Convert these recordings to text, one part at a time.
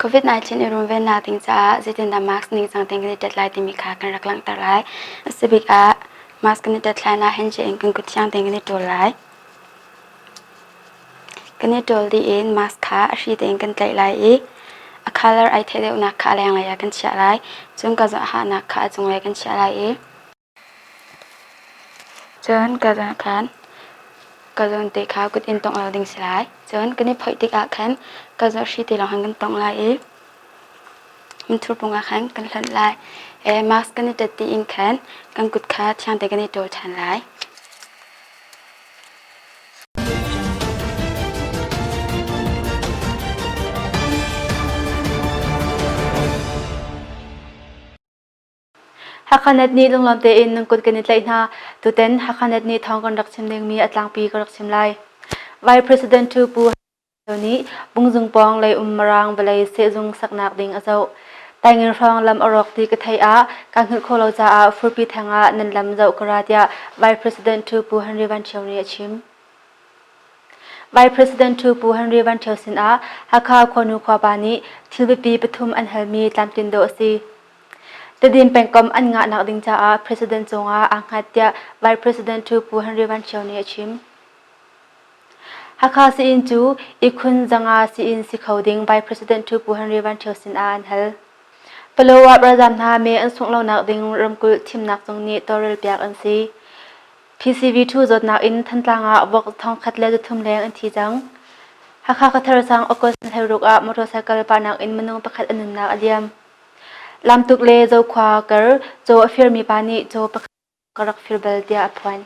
COVID-19 i runvennak ding caah zeitindah mask ningcang tein kan i tet lai timi kha kan rak langhter lai. A si bik ah mask kan i tet hlan ah handshake in kan kut thiang tein kan i ṭawl lai. Kan i ṭawl dih in mask kha a hri tein kan tlaih lai i a colour ai theih deuhnak kha a lenglei ah kan chiah lai. Cun ka hahnak kha a cunglei kan chiah lai i Cun ka zawn khan ka zawn te kha kut in tongh lo ding si lai. Cun kan i phoih tikah khan ka zawn hri te lawng khan kan tongh lai i minthur pung ah khan kan hlonh lai. Mask kan i ṭet dih in khan kan kut kha thiang tein kan i ṭawl ṭhan lai. Hakhanet nih lunglawm tein nan kut kan i tlaih hna. Tutan Hakhanet nih thawng kan rak chim dingmi a tlangpi ka rak chim lai. Vice President Thu Pu nih Bungzung pawng lei um Mirang vawlei sehzung saknak ding a zoh. Taingin hrawng lam a rawk ti ka theih ah kaa hngilh khawh lo caah furpi theng ah nan lam zoh ka ra tiah Vice President Thu Pu Henry Van Ṭhio nih a chim. Vice President Thu Pu Henry Van Ṭhio sinah Hakha khuanu khuapa nih thil biapi pathum an halmi tlamtlin dawh a si. Tedim pengkomh an ngahnak ding caah President cungah aa hngat tiah Vice President Thu Pu Henry Van Ṭhio nih a chim. Hakha sii-inn cu ihkhun 500 sii-inn si kho ding Vice President Thu Pu Henry Van Ṭhio sinah an hal. Palawa ralzaam hna mee an sungh lonak ding ramkulh thimnak zung nih tawlrelpiak an si. PCV2 zawtnak in Thantlang ah vok 1,300 leng an thi cang. Hakha Khuathar sang August 16 ah motorcycle pahnak in minung pakhat a nunnak a liam. Lamtuk le Zokhua kar caw a firmi pa nih caw pakhat ka rak fir bal tiah a phuan.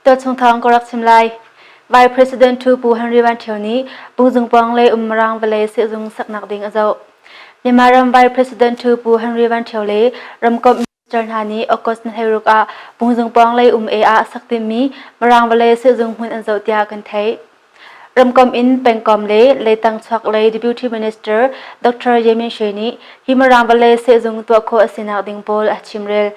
Tuachung thawng ka rak chim lai. Vice President Thu Pu Henry Van Ṭhio nih Bungzung pawng le um Mirang vawlei sehzung saknak ding a zoh. Myanmar ram Vice President Thu Pu Henry Van Ṭhio le ramkomh minister hna nih August 16 ah Bungzung pawng lei um e ah sak timmi Mirang vawlei sehzung hmun an zoh tiah kan theih. Ramkomh in pengkom le leitang chuak lei Deputy Minister Dr. Yemin She nih hi Mirang vawlei sehzung tuah khawh a sinak ding pawl a chimrel.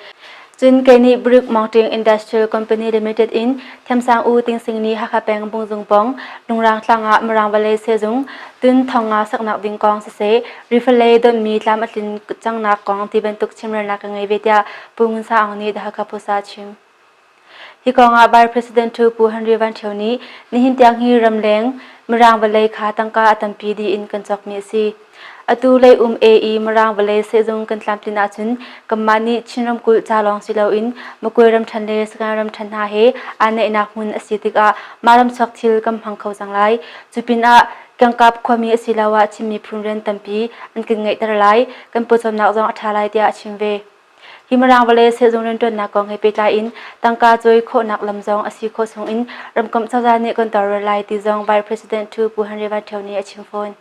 Cun kei nih Brick Mountain Industrial Company Limited in thiamsang U Ting Sing nih Hakha peng Bungzung pawng Lungrang tlang ah Mirang vawlei sehzung tun thonga saknak ding kong siseh rifle donmi tlam a tlin cangnak kong ti bantuk chimrelnak ka ngei ve tiah Pu Ngun Sa Aung nih The Hakha Post ah a chim. Hi kong ah Vice President Thu Pu Henry Van Ṭhio nih nihin tiang hi ramleng Mirang vawlei kha tangka a tampi dih in kan cawkmi a si. Atu lei um AE Mirang vawlei sehzung kan tlamtlin ahcun kanmah nih Chin ramkulh ca lawng si loin Makwe ramṭhen le Sagaing ramṭhen hna he aa naihnak hmun a si tikah mah ramchuak thil kan hmang kho cang lai. Cu pinah Kangkap khuami asiloah Chin miphun rian tampi an kan ngeihter lai, kan pawcawmnak zong a ṭha lai tiah a chim ve. Hi Mirang vawlei sehzung rianṭuannak kong he pehtlai in tangka cawi khawhnak lam zong a si khawh chung in ramkomh cozah nih kan tawlrel lai ti zong Vice President Thu Pu Henry Van Ṭhio nih a chim fawn.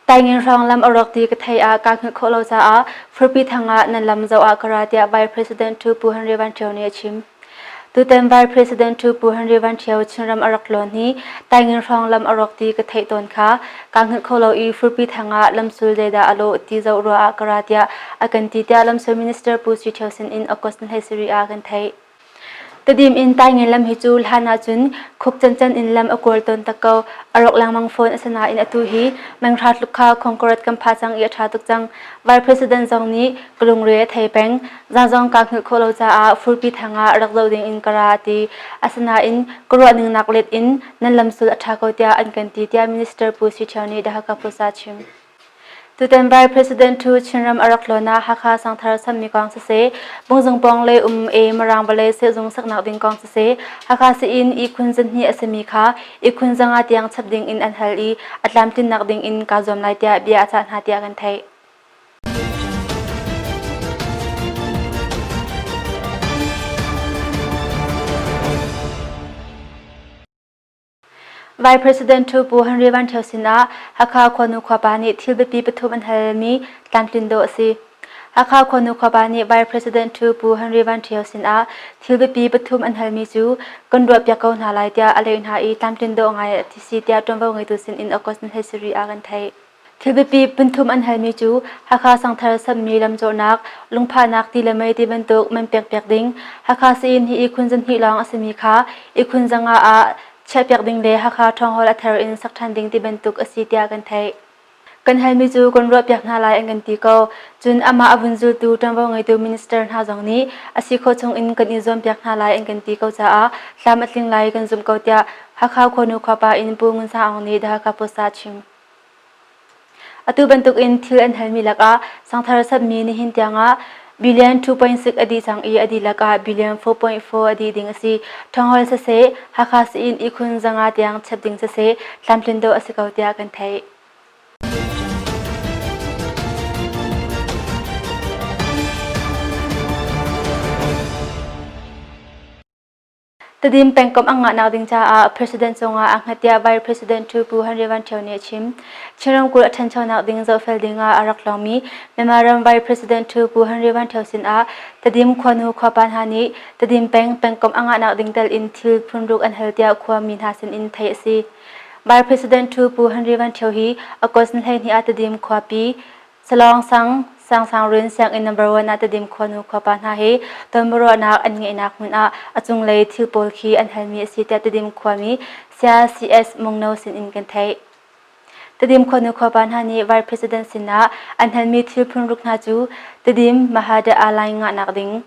Taingin hrawng lam a rawk ti ka theih ah kaa hngilh khawh lo caah Furpi thang ah nan lam zoh ah ka ra tiah Vice President Thu Pu Henry Van Ṭhio nih a chim. Tutan Vice President Thu Pu Henry Van Ṭhio Chinram a rak tlawn hi Taingin hrawng lam a rawk ti ka theih tawn kha kaa hngilh kho lo i Furpi thang ah lamsul zeidah a lawh ti zoh ruah ah ka ra tiah a kan ti tiah lamsul Minister Pu Sui Ṭhio sin in August 23 ah kan theih. Tedim in Taingen lam hi cu hlan ahcun khuk cancan in lam a kual tawn tak ko. A rawk lengmang fawn. Asinain atu hi menghra tluk kha Congress kan pha cang i a ṭha tuk cang. Vice President zong nih ka lungre a thei peng. Zan zong kaa hngilh khawh lo caah furpi theng ah rak zoh ding in ka ra a ti. Asinain ka ruah ning nak let in nan lamsul a ṭha ko tiah an kan ti tiah Minister Pu Sui Ṭhio nih The Hakha Post ah a chim. Tutan Vice President Thu Chinram a rak tlawn ah Hakha sangthar sammi kong siseh, Bungzung pawng le um e Mirang vawlei sehzung saknak ding kong siseh, Hakha sii-inn ihkhun zahnih a simi kha ihkhun zanga tiang chap ding in an hal i a tlamtlinnak ding in kaa zuam lai tiah bia a cah hna tiah kan theih. Vice President Thu Pu Henry Van Ṭhio sinah Hakha khuanu khuapa nih thil biapi pathum an halmi tlamtlin dawh a si. Hakha khuanu khuapa nih Vice President Ṭhu Pu Henry Van Ṭhio sinah thil biapi pathum an halmi cu kan ruahpiak ko hna lai tiah a leh hna i tlamtlin dawh ngai a si tiah ṭuanvo ngeitu sinin August ni 17 ah kan theih. Thil biapi phunthum an halmi cu Hakha sangthar sammi lamcawhnak, lungphahnak ti le mei ti bantuk man pekpiak ding, Hakha sii-inn hi ihkhun zahnih lawng a simi kha ihkhun zanga ah chiahpiak ding le Hakha ṭhawnghawl a thar in sak ṭhan ding ti bantuk a si tiah kan theih. Kan halmi cu kan ruahpiak hna lai an kan ti ko. Cun amah a vun zultu ṭuanvo ngeitu minister hna zong nih a si khawh chung in kan i zuampiak hna lai an kan ti ko caah hlam a tling lai kan zumh ko tiah Hakha khuanu khuapa in Pu Ngun Sang Aung nih The Hakha Post ah a chim. Atu bantuk in thil an halmi lakah sangthar satmi nihin tiangah billion 2.6 a dih cang i a dihlak ah billion 4.4 a dih ding a si. Ṭhanghawl siseh, Hakha sii-inn ihkhun zanga tiang chep ding siseh, tlamtlin dawh a si ko tiah kan theih. Tedim pengkomh an ngahnak ding caah President cungah aa hngat tiah Vice President Ṭhu Pu Henry Van Ṭhio nih a chim. Chin ramkulh a ṭhanchonak ding zohfel ding ah a rak tlawngmi Myanmar ram Vice President Ṭhu Pu Henry Van Ṭhio sinah Tedim khuanu khuapa hna nih Tedim peng pengkomh a ngahnak ding tel in thil phunruk an hal tiah khuami hna sinin theih a si. Vice President Ṭhu Pu Henry Van Ṭhio hi August 12 ah Tedim khuapi Salawng sang, Sangsang Rin sianginn number one ah Tedim khuanu khuapa hna hi tonbiaruahnak an ngeihnak hmun ah a cunglei thil pawl khi an halmi a si tiah Tedim khuami Saya CS Mungno sinin kan theih. Tedim khuanu khuapa hna nih Vice President sinah an halmi thil phunruk hna cu Tedim Mahada Airline ngahnak ding,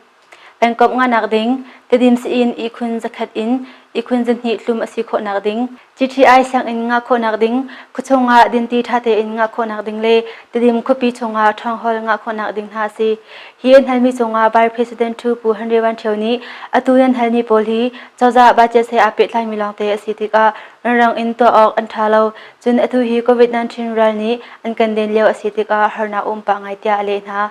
Pengkomh ngahnak ding, Tedim sii-inn ihkhun zakhat in ihkhun zahnih tlum a si khawhnak ding, GTI sianginn ngah khawhnak ding, khuachung ah dinti ṭha tein ngah khawhnak ding le Tedim khuapi chungah ṭhawnghawl ngah khawhnak ding hna a si. Hi an halmi cungah Vice President Ṭhu Pu Henry Van Ṭhio nih atu nan halmi pawl hi cozah budget he aa pehtlaimi lawngte a si tikah rianrang in tuah awk an ṭha lo. Cun atu hi COVID-19 ral nih an kan den lio a si tikah harnak a um pah ngai tiah a leh hna.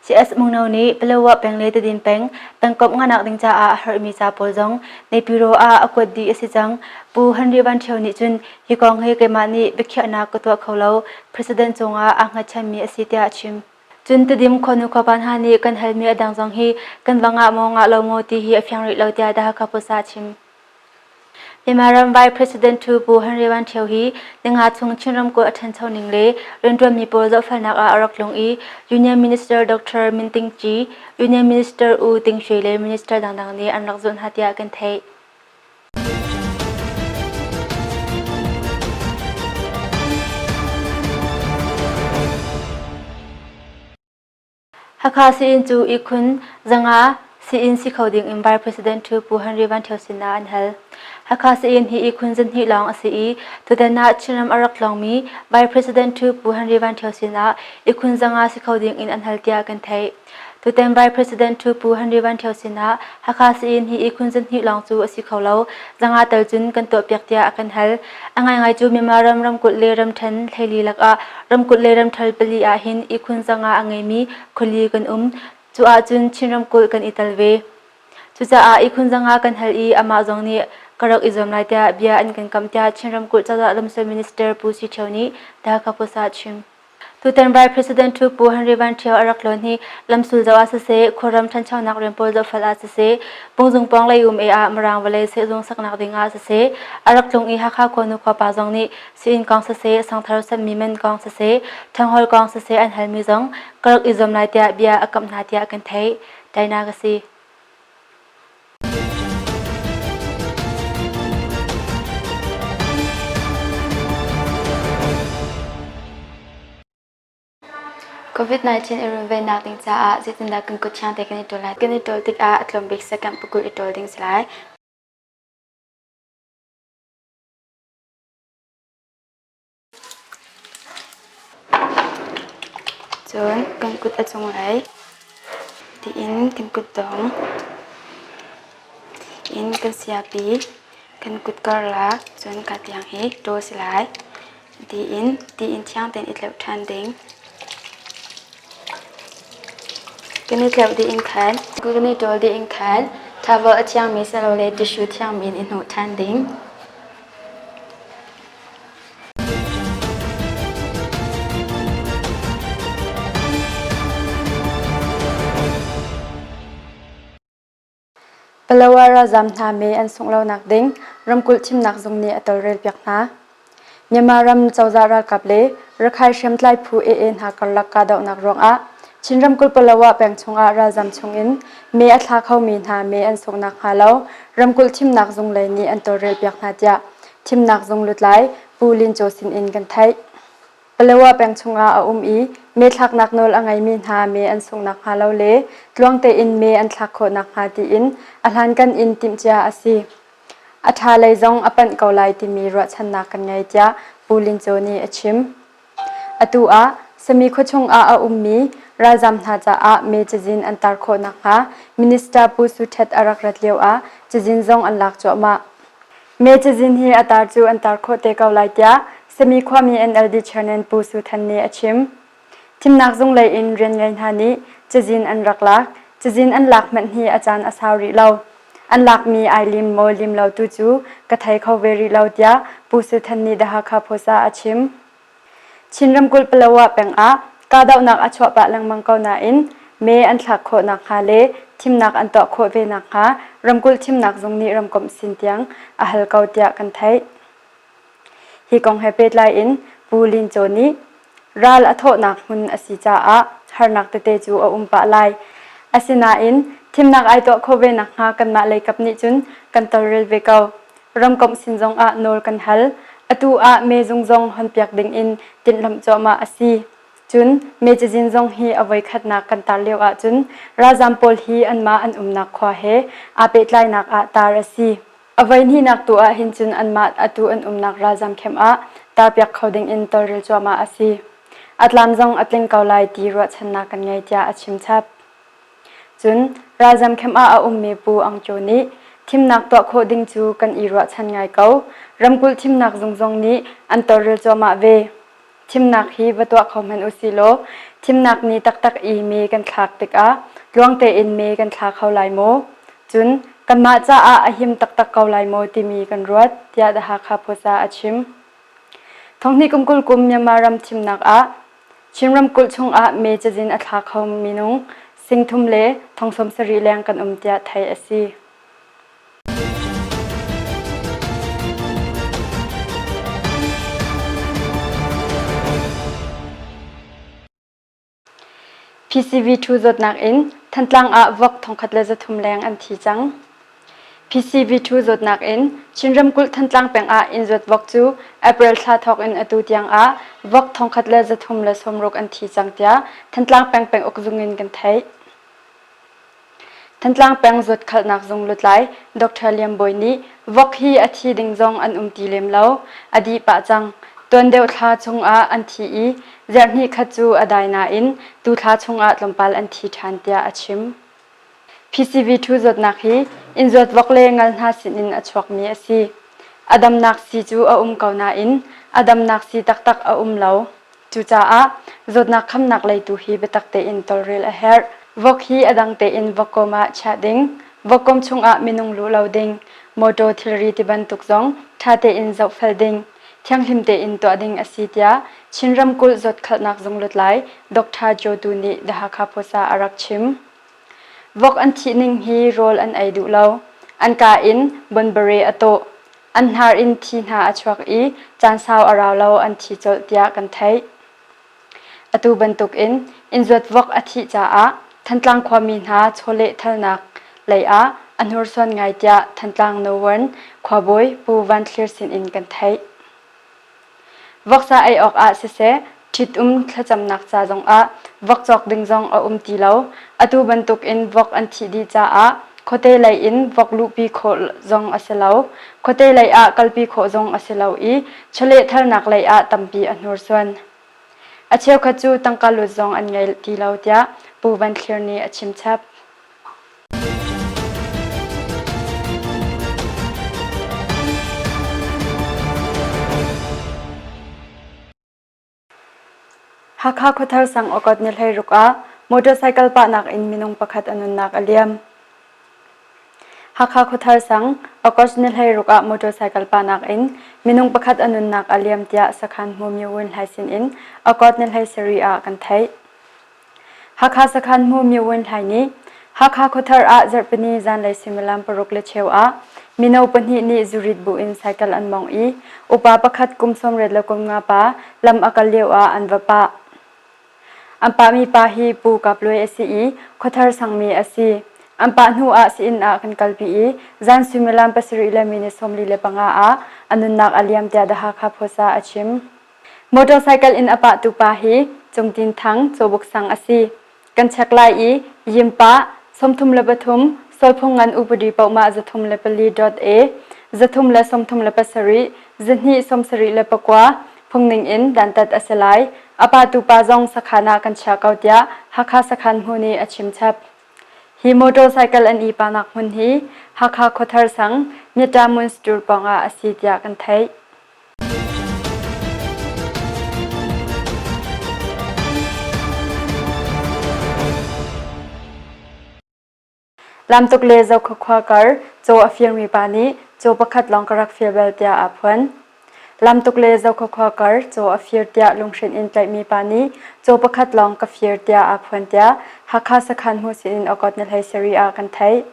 CS Mungno nih Palawa peng le Tedim peng pengkomh nganak ding caah a herhmi ca pawl zong Naypyidaw ah a kuat dih a si cang. Pu Henry Van Ṭhio nih cun hi kong hi keimah nih biakhiahnak ka tuah kho lo, President cungah aa hngatchanmi a si tiah a chim. Cun Tedim khuanu khuapa hna nih kan halmi a dang zong hi kan va ngah maw ngah lo maw ti hi a fiang rih lo tiah The Hakha Post ah a chim. Myanmar ram Vice President Ṭhu Pu Henry Van Ṭhio hi ninga chung Chin ramkulh a ṭhancho ning le rianṭuanmi pawl zohfelnak ah a rak tlung i Union Minister Dr. Min Ting Ci, Union Minister U Ting Shwe le Minister dangdang nih an rak zulh hna tiah kan theih. Hakha sii-inn cu ihkhun zanga sii-inn si kho ding in Vice President Ṭhu Pu Henry Van Ṭhio sinah an hal. Hakha sii-inn hi ihkhun zahnih lawng a si i tutan ah Chinram a rak tlawngmi Vice President Ṭhu Pu Henry Van Ṭhio sinah ihkhun zanga si kho ding in an hal tiah kan theih. Tutan Vice President Ṭhu Pu Henry Van Ṭhio sinah Hakha sii-inn hi ihkhun zahnih lawng cu a si kho lo, zanga tal cun kan tuahpiak tiah a kan hal. A ngaingai cu Myanmar ram ramkulh le ramṭhen hleili lakah ramkulh le ramṭhal pali ahhin ihkhun zanga a ngeimi khuali kan um. Cu ahcun Chin ramkulh kan i tel ve. Cucaah ihkhun zanga kan hal i amah zong nih ka rak i zuam lai tiah bia an kan kamh tiah Chin ramkulh cozah lamsual minister Pu Si Ṭhio nih The Hakha Post ah a chim. Tutan Vice President Ṭhu Pu Henry Van Ṭhio a rak tlawn hi lamsul zoh ah siseh, khuaram ṭhanchonak rian pawl zohfel ah siseh, Pungzung pawng lei um e ah Mirang vawlei sehzung saknak ding ah siseh, a rak tlung i Hakha khuanu khuapa zong nih sii-inn kong siseh, sangthar sanmi man kong siseh, ṭhanghawl kong siseh an halmi zong ka rak i zuam lai tiah bia a kamh hna tiah kan theih. Taina ka si. COVID-19 i runvennak ding caah zeitindah kan kut thiang te kan i ṭawl lai? Kan i ṭawl tikah a tlawm bik second pakul i ṭawl ding si lai. Cun kan kut a cunglei tiin kan kutdong in kan siapi kan kut karlak cun ka tiang hi ṭawl si lai. Tiin tiin thiang tein i tleuh ṭhan ding. Kan i tleuh dih in khan kan i ṭawl dih in khan towel a thiangmi silole tissue thiangmi in i hnawh ṭhan ding. Palawa ralzaam hna mee an sungh lonak ding ramkulh thimnak zung nih a tawlrelpiak hna. Myanmar ram cozah ralkap le Rakhine hriamtlai phu AA hna karlak kahdohnak ruangah Chin ramkulh Palawa peng chungah ralzaam chungin mee a thla khomi hna mee an sungh nakhnga lo ramkulh thimnak zung lei nih an tawlrelpiak hna tiah thimnak zung lutlai Pu Lin Caw sinin kan theih. Palawa peng chungah a um i mee thlaknak nawl a ngeimi hna mee an sungh nakhnga lo le tluang tein mee an thlak khawh nakhnga tiin a hlankan in timhcia a si. A ṭha lei zong a panh ko lai timi ruahchannak kan ngei tiah Pu Lin Caw nih a chim. Atu ah Sami khuachung ah a ummi ralzaam hna caah mee cazin an tar khawh nakhnga Minister Pu Su Htet a rak rat lio ah cazin zong an lak cuahmah. Mee cazin hi a tar cu an tar khawh te ko lai tiah Sami khuami NLD chairman Pu Su Than nih a chim. Thimnak zung lei in rian ngei hna nih cazin an rak lak. Cazin an lak hmanh hi a caan a sau rih lo. An lakmi ai lim maw lim lo tu cu ka thei kho ve rih lo tiah Pu Su Than nih The Hakha Post ah a chim. Chin ramkulh Palawa peng ah kahdohnak a chuah pah lengmang ko nain mee an thlak khawh nakhnga le thimnak an tuah khawh ve nakhnga ramkulh thimnak zung nih ramkomh sin tiang a hal ko tiah kan theih. Hi kong he pehtlai in Pu Lin Caw nih ral a thawhnak hmun a si caah harnak tete cu a um pah lai. Asinain thimnak ai tuah khawh ve nakhnga kanmah leikap nih cun kan tawlrel ve ko. Ramkomh sin zongah nawl kan hal. Atu ah mee-zung zong honpiak dingin tinhlamh cuahmah a si. Cun mee cazin zong hi a voikhatnak kan tar lio ahcun ralzaam pawl hi anmah an umnak khua he aa pehtlainak ah tar a si. A voihnihnak tu ah hin cun anmah atu an umnak ralzaam camp ah tarpiak kho dingin tawlrel cuahmah a si. A tlam zong a tling ko lai ti ruahchannak kan ngei tiah a chim chap. Cun ralzam camp ah a ummi Pu Aung Kyaw nih thimnak tuah khawh ding cu kan i ruahchan ngai ko. Ramkulh thimnak zung zong nih an tawlrel cuahmah ve. Thimnak hi va tuah kho hmanh usih law thimnak ni taktak i mee kan thlak tikah tluang tein mee kan thla kho lai maw? Cun kanmah caah a him taktak ko lai maw timi kan ruat tiah The Hakha Post ah a chim. Thonghnih kum 20 kum Myanmar ram thimnak ah Chin ramkulh chungah mee cazin a thla kho minung 30,000 le 70,000 leng kan um tiah theih a si. PCV2 zawtnak in Thantlang ah vok 1300 leng an thi cang. PCV2 zawtnak in Chin ramkulh Thantlang peng ah inn zuat vok cu April thla thawk in atu tiang ah vok 1360 an thi cang tiah Thantlang peng penguk zung in kan theih. Thantlang peng zuatkhalhnak zung lutlai Dr. Liam Bawi nih vok hi a thi ding zong an um ti lem lo, a dih pah cang. Tuan deuh thla chungah an thi i zarhhnih khat cu a dai nain tu thla chungah tlawmpal an thi ṭhan tiah a chim. PCV2 zawtnak hi inn zuat vok le ngal hna sinin a chuakmi a si. A damnak sii cu a um ko nain a damnak sii taktak a um lo. Cucaah zawtnak khamnak lei tu hi biatak tein tawlrel a herh. Vok hi a dang tein vokkawm ah chiah ding, vokkawm chungah minung luh lo ding, mawṭaw thilri tibantuk zong ṭha tein zohfel ding, thianghlim tein tuah ding a si tiah Chin ramkulh zawtkhalhnak zung lutlai Dr. Joe Tu nih The Hakha Post ah a rak chim. Vok an thih ning hi rawl an ei duh lo. An kaa in bonbare a tawh. An hnar in thi hna a chuak i caan sau a rau lo an thi colh tiah kan theih. Atu bantukin innzuat vok a thih caah Thantlang khuami hna chawlehthalnak lei ah a hnursuan ngai tiah Thantlang No. 1 khuabawi Pu Van Thlir sinin kan theih. Voksa ei awk ah siseh, ṭhitum thlacamnak ca zongah vok cawk ding zong a um ti lo. Atu bantukin vok an thih dih caah khuate lei in vok luhpi khawh zong a si lo. Khuate lei ah kalpi khawh zong a si lo i chawlehthalnak lei ah tampi a hnursuan. A cheukhat cu tangka lut zong an ngei ti lo tiah Pu Van Thlir nih a chim chap. Hakha Khuathar sang August ni 16 ah motorcycle pahnak in minung pakhat a nunnak a liam. Hakha Khuathar sang August ni 16 ah motorcycle pahnak in minung pakhat a nunnak a liam tiah sakhan hmu Myo Win Hlai sin in August ni 17 ah kan theih. Hakha sakhan hmu Myo Win Hlai nih Hakha khuathar ah zarhpini zanlei suimilam 6:15 ah mino pahnih nih zurit bu in cycle an mawngh i upa pakhat kum 85 pa lam a kal lio ah an va pah. An pahmi pa hi Pu Kap Luai a si i khuathar sangmi a si. An pah hnu ah sii-inn ah kan kalpi i zan suimilam 7:45 ah a nunnak a liam tiah The Hakha Post ah a chim. Motorcycle in a pahtu pa hi Cung Tin Thang, Cawbuk sang a si. Kan check lai i Yimpa 33 Solphung ngan upadi pohmah 304.A 337 279 phungning in dantat a si lai. A pa tupa zong sakhan ah kan chia ko tiah Hakha sakhan hmu nih a chim chap. Hi motorcycle an i panak hmun hi Hakha Khuathar sang Myitta Munstur pawng ah a si tiah kan theih. Lamtuk le Zokhua khua kar caw a firmi pa nih caw pakhat lawng ka rak fir bal tiah aa phuan. Lamtuk le Zokhua khua kar caw a fir tiah lunghrinh in tlaihmi pa nih caw pakhat lawng ka fir tiah aa phuan tiah Hakha sakhan hmu sinin Okot ni hlei sarih ah kan theih.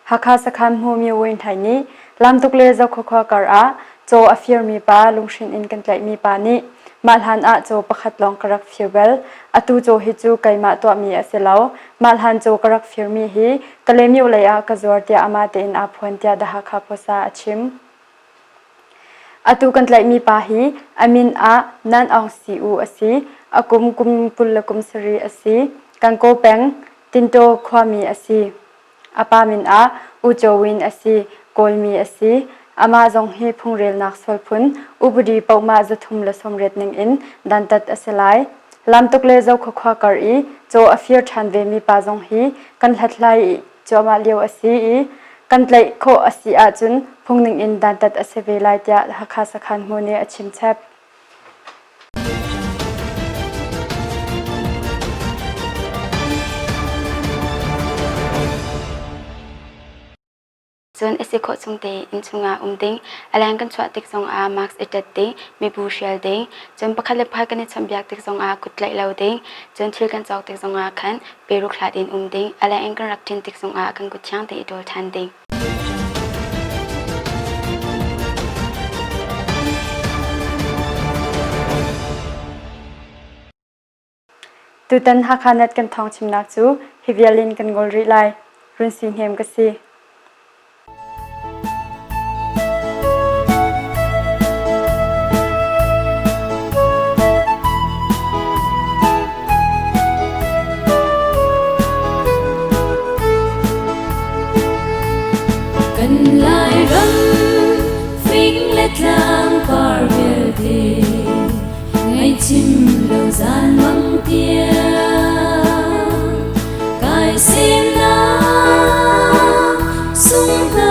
Hakha sakhan hmumi Win Hlai nih lamtuk le Zokhua khua kar ah caw a firmi pa lunghrinh in kan tlaihmi pa nih mah hlan ah caw pakhat lawng ka rak fir bal. Atu caw hi cu keimah tuahmi a si lo. Mah hlan caw ka rak firmi hi Kalaymyo lei ah ka zuar tiah amah tein aa phuan tiah The Hakha Post ah a chim. Atu kan tlaihmi pa hi a min ah Nan Aung Si U a si. A kum kum 27 a si. Kankaw peng Tintaw khuami a si. A pa min ah U Kyaw Win a si, Kawlmi a si. Amah zong hi phungrelnak sualphun upadi pohmah 380 ning in dantat a si lai. Lamtuk le Zokhua khua kar i caw a fir ṭhan vemi pa zong hi kan hlathlai cuahmah lio a si i kan tlaih khawh a si ahcun phungning in dantat a si ve lai tiah Hakha sakhan hmu nih a chim chap. Cun a si khawh chung tein innchung ah um ding, a leng kan chuah tik zongah mask i ṭet ding, mibu hrial ding, cun pakhat le pakhat kan i chawnhbiak tik zongah kut tlaih lo ding, cun thil kan cawk tik zongah khan peruk hlat in um ding, a leng in kan rak ṭin tik zongah kan kut thiang tein i ṭawl ṭhan ding. Tutan Hakha Net kan thawng chimnak cu hi vial in kan ngol rih lai. Run si hnem ka si. Kan Lairam fing le tlang par vialte ngaihchim lo zan mang tiang kai semnak sung hna.